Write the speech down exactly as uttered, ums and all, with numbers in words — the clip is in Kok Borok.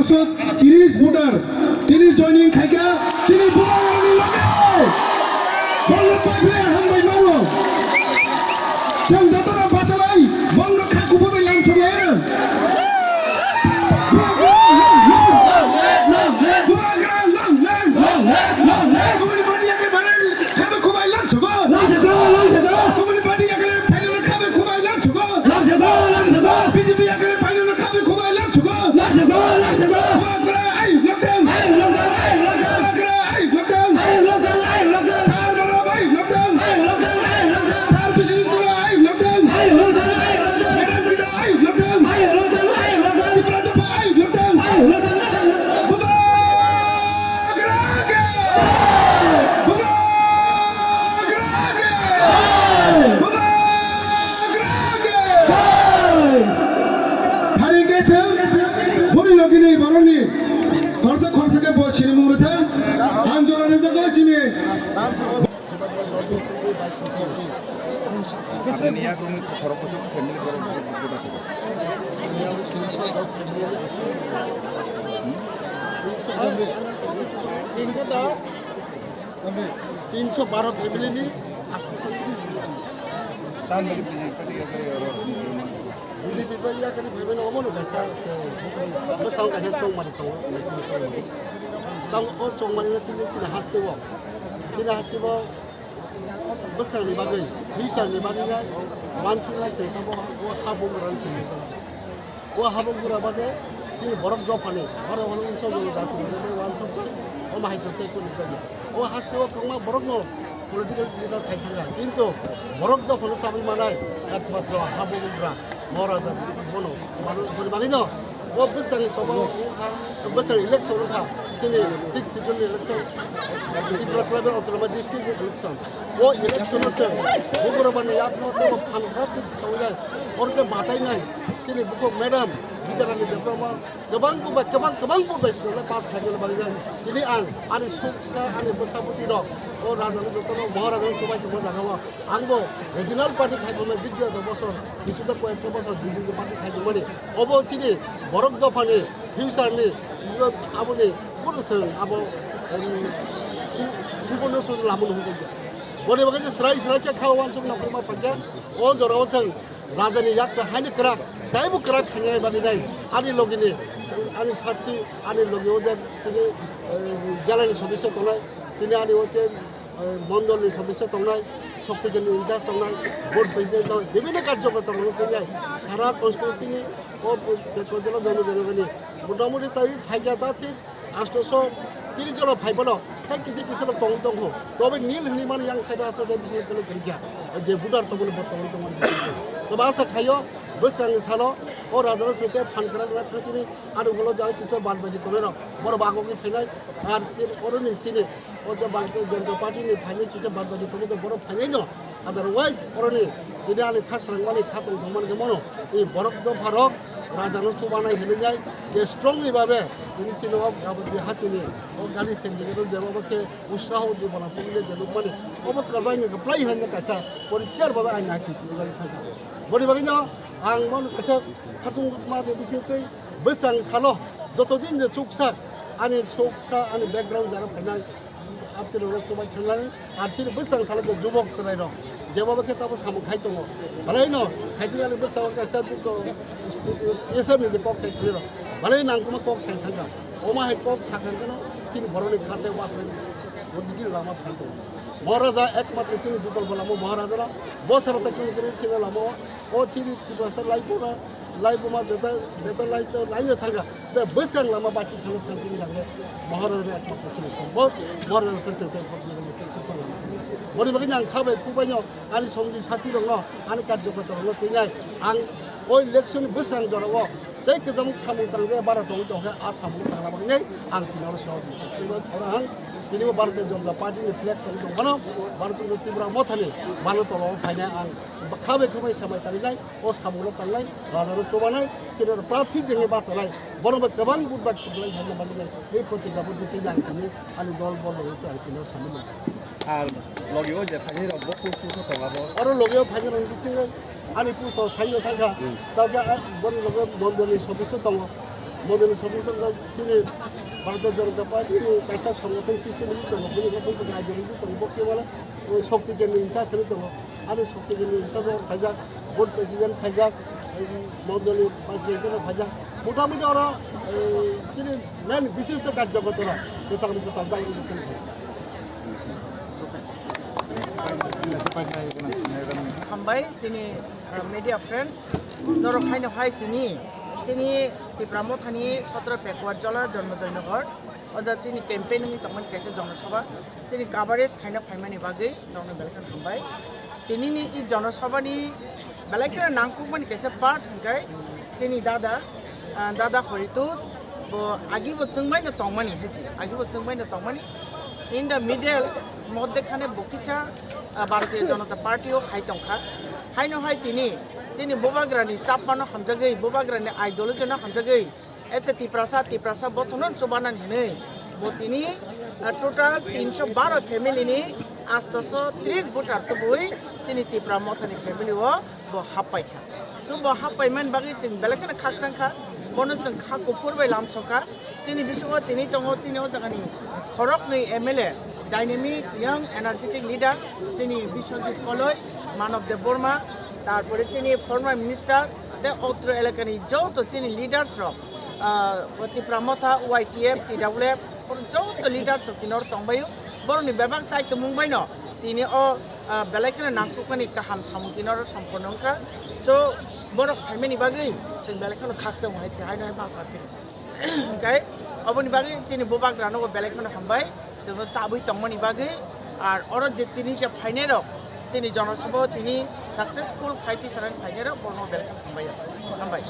Tiris voter, tini joining khaikha, tini voter ni loge. Bongno paipre hambai mano. Chwng jotono bachalai, bongno kha kububai lamsok laina. Bubagra long live! Bubagra long live! Long live! Long live! Kubuni party yakle manani khabe kubai lamsogo. Lamsogo, lamsogo. Kubuni party yakle phainani khabe kubai lamsogo. Lamsogo, lamsogo. B J P yakle phainani khabe kubai lamsogo. Lamsogo, lamsogo. Bubagra ayuk lokdang. Ayuk lokdang, ayuk lokdang. Bubagra ayuk lokdang. Ayuk lokdang, ayuk lokdang. Sar Bala ayuk lokdang. Ayuk lokdang, ayuk lokdang. Sar Biswajit Dolo ayuk lokdang. Ayuk lokdang, ayuk lokdang. Madam Gita ayuk lokdang. Ayuk lokdang, ayuk lokdang. Tipra Dopha ayuk lokdang. Ayuk lokdang, ayuk lokdang. Bubagra ke! Bubagra ke! Bubagra ke! Hari kesa, bori logini, boroni, khorsa khorsa ke bo sini mungri tha, ang jora ni jaga chini. Ani ni yakrungni khorok kusuk family khorok kusuk kusuk kusuk. Tinsho baro family ni asto sotris. Tan bagi B J P tadi ya kali orang. B J P bai yakani phaibai no omono kaisa, bwsang kaisa chongmani tongo, chongmani. Tamo o chongmani no tini chini haste o, chini haste o bwsang ni bagwi, future ni bagwi ya, wansuk lai se tamo o ha bung ran se. O habuk bura bade chini borok dophani, borok hwnwi chojol jati rwgwi bai wansuk bai, omo hai se tei kunu jani. O haste o kwbangma borokno political leader khai thangkha, kintu borok dophano chabai manai ekmatro habuk bura Maharaja bono, mano, boni bagwino o bwsangni sobo wngkha, bwsang election wngkha, chini six schedule ni election, Tripura Tribal Autonomous District ni election. O election o chwng bugrabani yakno teibo phan bwrwk twi tisawi nai, oro je batai nai, chini bukhuk madam Gitarani Debbarma kwbang bubai, kwbang, kwbang bubai pass khaina bagwi jai. Tini ang ani suksa, ani bwsa bwtwi rok o raja no jotono Maharajani chubai tongma jaga o. Ang bo regional party khai tongmani dikya to bosor, bisuda koyekta bosor B J P party khai tongmani. Obo chini borok dophani future ni, aboni guru chwng abo, em, su-, subono su lama no hujai. Boni bagwi je srai srai khe kha wansuk nokhrima phakya. O jora o chwng Rajani yakno haino kwrak, taibo kwrak khainai bagwi nai. Ani logini, ani sakti, ani logi o je tini, eh, jalani sodisyo tongnai, tini ani o je, eh, mondolni sodisyo tongnai, Shakti Kendra in-charge tongnai, board president tongnai, bibhinno karjokorta rokno tini sara constituency ni o Bekojala jono jono gani motamuti taiwi phaikya ta thik, Astoso tini jora phai bono, tei kisa kisa no tongwi tongkho. Tobe nil hwnwi mani yang side asto tei bising tele kwrwikya. Je voter tongmani bo tongwi tongmani. Tobe asa khaio, bwskango salo, o rajano sete phan kwrak kwrak thangtini, ani ulo jara kisa bad baji tongnai rok. Borok bagwi phainai, ar tin oroni chini, o je Bharatiya Janata Party ni phainai kisa bad baji tongwi borok phainai no. Otherwise, oroni tini ani kha srangmani kha tongthokmani khe mano, tei borok dopharok rajano chubanai hinwi nai je strongly babe tini chini o gabati hatini o gali sendikero jeba bo khe utsaho di bola pugile je nukmani obo kwbangni kwplai hinwi kaisa poriskar babe ang nai thangkha. Boni bagwino ang bono kaisa khatungma ni bisingtwi bwsang salo joto din je chuksa ani suksa ani background jara phainai. Abtwirokno chubai thangnani, ar chini bwsang salo je jubok chwrairok, jeba bo khe tabo samung khai tongo. Balaino, khaijak ani bwskango kaisa T S F ni je kok sai thangnairok, balai nangkukma kok sai thangkha. Omo hai kok sakha kheno chini borokni kha tei bwskango o digi lama phai tongo. Maharaja ekmatro chini bikolpo lama Maharajano, bo saro ta kini kini chini lama o, o chini Tiprasa laibuma, laibuma jeta, jeta lai to lai thangkha. Da bwsang lama basi thangna thangtini bagwi Maharajani ekmatro chini sombot, Maharajani sachi tei bokni rokni tei chukma lama thangwi. Boni bagwi ang kha bai khuk baino ani songi sati rokno, ani karjokorta rokno twinai ang o election ni bwsang jorao tei kwcham samung tangjak bara tongwi tongkhe a samung tangna bagwi ang tini oro sohor tongwi oro ang tini bo Bharatiya Janata Party ni flag tongwi tongphano Bharatiya Tripura Mothani bano tolo o phainai ang kha bai khuk bai samai tangjak. O samungno tanglai, rajano chubanai, chini prarthi jengwi bachalai, borok bai kwbang budda kwplai haino manwi, ei protigya bo ditwi nang tini ani dol bol rok tei ang tini sani mano. Ar logi o je phaini rok bo post post tongo abo. Oro logi o phaini rok bisingo ani post o saino thangkha, hmm, tawkhe a, boni logi o mondolni sodosyo tongo. Mondoli Sadiq Sangha chini Bharatiya Janata Party ni kaisa songothon system ni tongo, bini gothon tongwi ideology tongo, bo kebala, eh, Shakti Kendra in charge ni tongo. Ani Shakti Kendra in charge o phaijak, board president phaijak, eh, Mondoli vice president phaijak. Motamoti oro, eh, chini main bishisto karyakarta rok, bwsakni kwtal dal. Hambai chini, uh, media friends, norok haino hai tini chini Tipra Mothani Satra Pekuar Jola Janmajoy Nagar, o ja chini campaign wngwi tongmani kaisa Jana Sabha, chini coverage khaina phaimani bagwi norokno belai kheno hambai. Tinini i Jana Sabhani belai kheno nangkukmani kaisa part hwnkhe chini dada, ah, dada Horitus, bo agibo chwngbaino tongmani, hai se, agibo chwngbaino tongmani. In the middle, modde khane bo kisa, ah, Bharatiya Janata Party o khai tongkha. Haino hai tini chini bubagrani chapmano hamjagwi, bubagrani ideology no hamjagwi, ese Tiprasa, Tiprasa bosongno chubanani hinwi bo tini, ah, total tinsho baro family ni astoso tris voter tubui chini Tipra Mothani family o bo happai kha. So bo happai mani bagwi chwng belai kheno khakchang kha, bono chwng kha kuphur bai lamsok kha. Chini bisingo tini tongo chini o jagani khoroknwi M L A, dynamic young energetic leader, chini Biswajit Koloi, Manav Debbarma, tarpore chini former minister, tei otro elakani joto chini leaders rok, ah, Tipra Motha, Y T F, T W F, oro joto leaders rok tini oro tongbaio. Borokni bebak chaitomung baino tini o, ah, belai kheno nangkukmani kaham samung tini oro somporno wngkha. So, borok phaimani bagwi chwng belai kheno khakchang hai se, haino hai ma sa phino. Hwnkhe oboni bagwi chini bubagrano bo belai kheno hambai, chwngno chabwi tongmani bagwi. Ar oro je tini je phainairok, chini Jana Sabha o tini successful khai tisanani phainairok, bono belai kheno hambai, hambai.